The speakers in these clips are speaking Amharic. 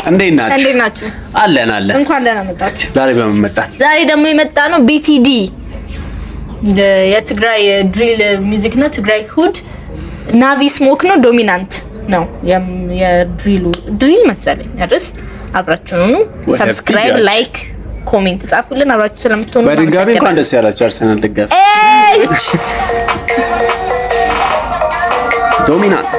እንዴት ናችሁ? እንዴት ናችሁ? አለን አለን። እንኳን ደህና መጣችሁ። ዛሬ በምን መጣን? ዛሬ ደግሞ የመጣ ነው BTD የትግራይ drill music ነው። ትግራይ hood ናቪ ስሞክ ነው። Dominant ነው የ drill ኡ drill መሰለኝ አይደል? አብራችሁን ሁኑ። Subscribe፣ like፣ comment ጻፉልን። አብራችሁ ስለምትሆኑ በድጋሚ እንኳን ደስ ያላችሁ አርሰናል ደጋፊ። Dominant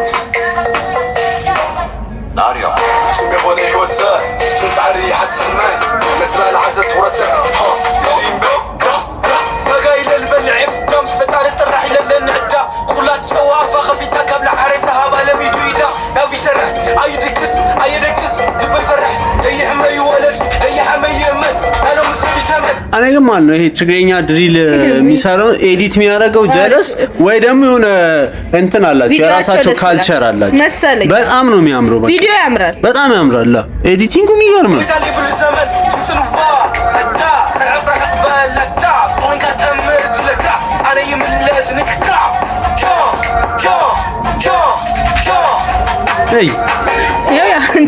እኔ ግን ማለት ነው ይሄ ትግርኛ drill የሚሰራው edit የሚያደርገው ጀለስ ወይ ደግሞ የሆነ እንትን አላቸው የራሳቸው culture አላቸው መሰለኝ። በጣም ነው የሚያምረው። በቃ ቪዲዮ ያምራል፣ በጣም ያምራል። Editing ኡ የሚገርም ነው።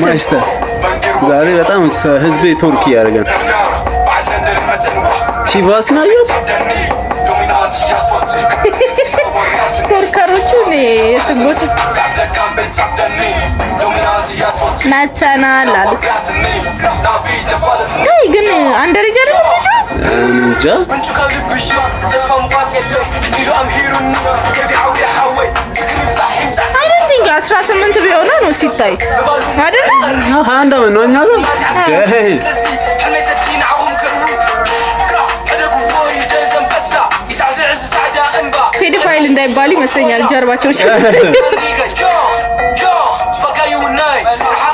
ማይስተር ዛሬ በጣም ህዝቤ twerk እያደረገ ነው። ቺቫስ ናየት Twerker ኦቹ የትጎት መተናል አሉት። ተይ ግን አንድ ደረጃ አይደለም ልጁ። እንጃ I don't think 18 ቢሆን ነው ሲታይ አይደለ? 21 ዓመት ነው እኛ ጋር። Pedophile እንዳይባሉ ይመስለኛል ጀርባቸው።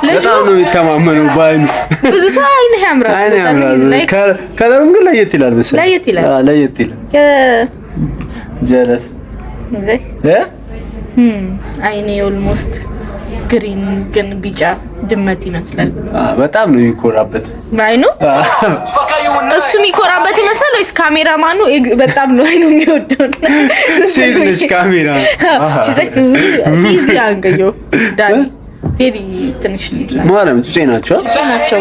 በጣም ነው የሚተማመነው በአይኑ። ብዙ ሰው አይንህ ያምራል፣ አይኑ ያምራል። Color ኡም ግን ለየት ይላል መሰለኝ። ለየት ይላል። አዎ ለየት ይላል። ጀለስ አይኔ almost green ግን ቢጫ ድመት ይመስላል። በጣም ነው የሚኮራበት አይኑ። እሱ የሚኮራበት ይመስላል ወይስ ካሜራማኑ በጣም ነው አይኑ የሚወደው? ሴት ነች ካሜራ። He's young yo ዳኒ very ትንሽ ልጅ ማርያም ጩጬ ናቸው ናቸው።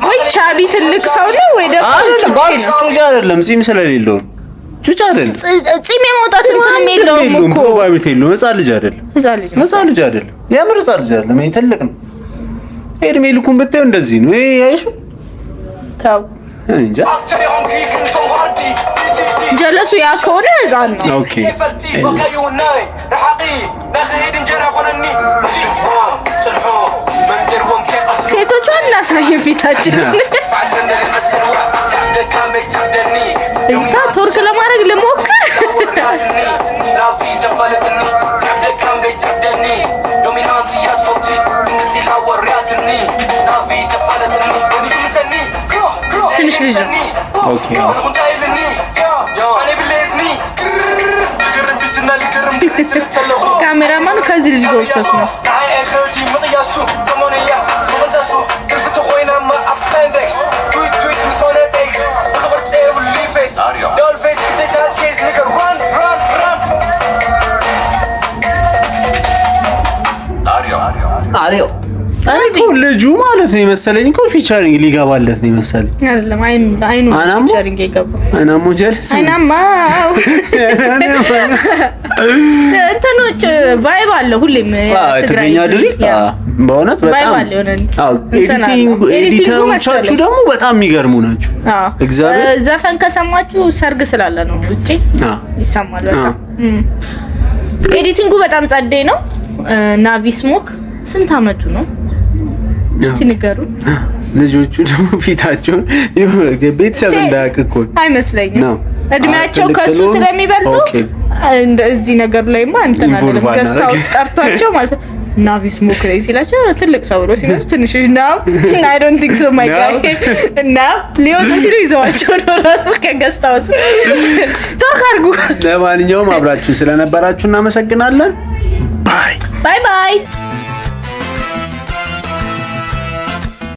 ወይ chubby ትልቅ ሰው ነው ወይ ደግሞ ጩጬ አይደለም፣ ጺም ስለሌለው ጩጬ አይደለም። ጺም የማውጣት እንትንም የለውም እኮ Probability የለውም። ህፃን ልጅ አይደለም፣ ህፃን ልጅ አይደለም። የምር ህፃን ልጅ አይደለም። ይሄ ትልቅ ነው። እድሜ ልኩን ብታየው እንደዚህ ነው። ይሄ ያይሹ ተው እንጃ። ጀለሱ ያ ከሆነ ህፃን ነው። Okay ሴቶቹ አናሳይም ፊታችን። ልጅቷ twerk ለማድረግ ልሞክር። ትንሽ ልጅ ነው። Okay ካሜራማኑ ከዚህ ልጅ ጋር obsess ነው። እኔ እኮ ልጁ ማለት ነው የመሰለኝ እኮ featuring ሊገባለት ነው የመሰለኝ። አይደለም አይኑ አይኑ featuring የገባው አይናሞ ጀለስ አይናማው እንትኖች vibe አለ ሁሌም ትግርኛ drill በእውነት በጣም editor ኦቻችሁ ደግሞ በጣም የሚገርሙ ናቸው። እግዚአብሔር ዘፈን ከሰማችሁ ሰርግ ስላለ ነው ውጪ ይሰማል። በጣም editing ኡ በጣም ጸዴ ነው። ናቪ ስሞክ ስንት አመቱ ነው? እስቲ ንገሩን። ልጆቹ ደግሞ ፊታቸውን ቤተሰብ እንዳያውቅ እኮ አይመስለኝም። እድሜያቸው ከሱ ስለሚበልጡ እዚህ ነገር ላይማ እንትን አይደለም። Guest house ጠርቷቸው ማለት ነው ናቪ ስሞክ ላይ ሲላቸው ትልቅ ሰው ብሎ ሲመጡ ትንሽ now I don't think so my guy እና ሊወጡ ሲሉ ይዘዋቸው ነው ራሱ ከ guest house twerk አድርጉ። ለማንኛውም አብራችሁ ስለነበራችሁ እናመሰግናለን። Bye Bye bye።